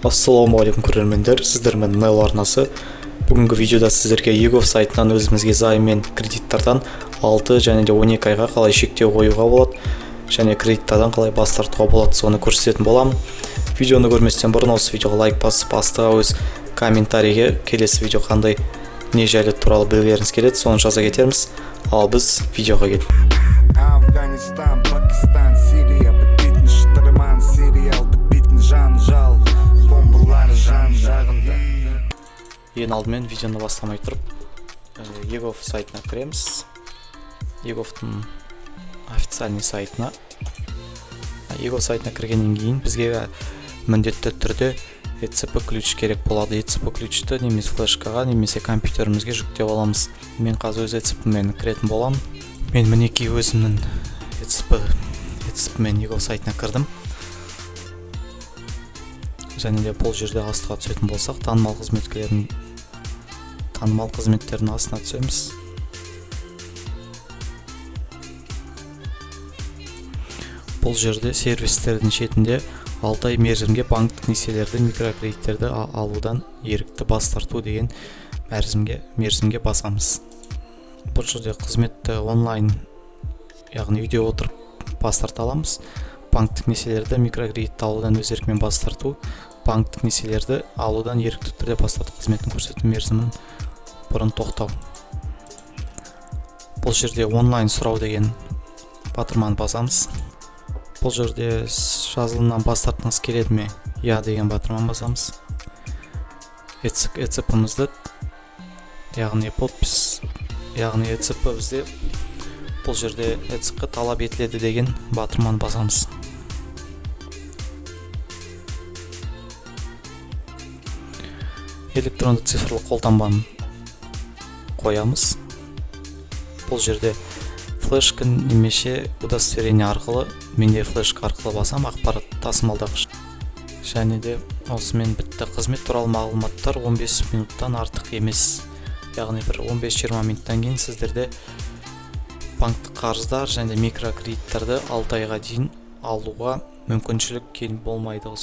Ассалаумағалейкум, көрермендер! Сіздермен Нелло арнасы. Бүгінгі видеода сіздерге eGov сайтынан өзімізге займ мен кредиттардан 6 және де 12 айға қалай шектеу қоюға болады және кредиттардан қалай бас тартуға болады, соны көрсететін боламын. Видеоны көрместен бұрын осы видеоға лайк басып, астыға өз комментарийге келесі видео қандай, не жайлы туралы білгілеріңіз келеді, соны жаза кетерміз. Ал біз видеоға кеттік. Афганистан, Пакистан, Сирия. Бітпейтін шытырман сериал, бітпейтін жанжал. Бомбалар жан жағында. Ең алдымен, видеоны бастамай тұрып, eGov сайтына кіреміз, eGovтың официальный сайтына. eGov сайтына кіргеннен кейін бізге міндетті түрде ЭЦП ключ керек болады. ЭЦП ключті немесе флешкаға, немесе компьютерімізге жүктеп аламыз. Мен қазір өз ЭЦП мен кіретін боламын. Мен, мінекей, өзімнің ЭЦП мен eGov сайтына кірдім. Және де бұл жерде астыға түсетін болсақ, танымал қызметтердің астына түсеміз. Бұл жерде сервистердің шетінде 6 ай мерзімге банктік несиелерді, микрокредиттерді алудан ерікті бас тарту деген мерзімге басамыз. Бұл жерде қызметті онлайн, яғни үйде отырып бас тарта аламыз. Банктік несиелерді, микрокредитті алудан өз еркімен бас тарту, банктік несиелерді алудан ерікті түрде бас тарту қызметін көрсету мерзімін бұрын тоқтау. Бұл жерде онлайн сұрау деген батырманы басамыз. Бұл жерде жазылымнан бас тартқыңыз келеді ме, иә деген батырманы басамыз. ЭЦП-мізді, яғни подпись, яғни ЭЦП бізде бұл жерде ЭЦП талап етіледі деген батырманы басамыз. Электронды цифрлы қолтаңбаны қоямыз. Бұл жерде флешка немесе удостоверение арқылы, менде флешка арқылы басам, ақпарат тасымалдағыш. Және де осымен бітті. Қызмет туралы мағлұматтар 15 минуттан артық емес, яғни бір 15-20 минуттан кейін сіздерде банктік қарыздар және микрокредиттерді 6 айға дейін алуға мүмкіншілік болмайды.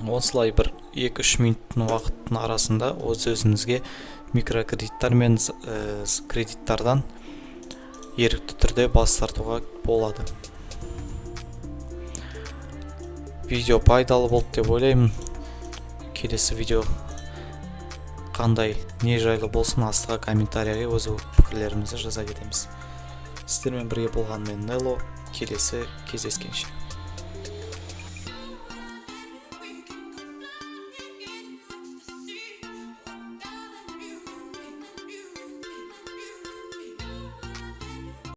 Осылай бір 2-3 минуттың уақыттың арасында өз өзіңізге микрокредиттар мен кредиттардан ерікті түрде бас тартуға болады. Видео пайдалы болды деп ойлаймын. Келесі видео қандай, не жайлы болсын, астыға комментарийге өз пікірлерімізді жаза кетеміз. Сіздермен бірге болған мен, Нелло. Келесі кездескенше.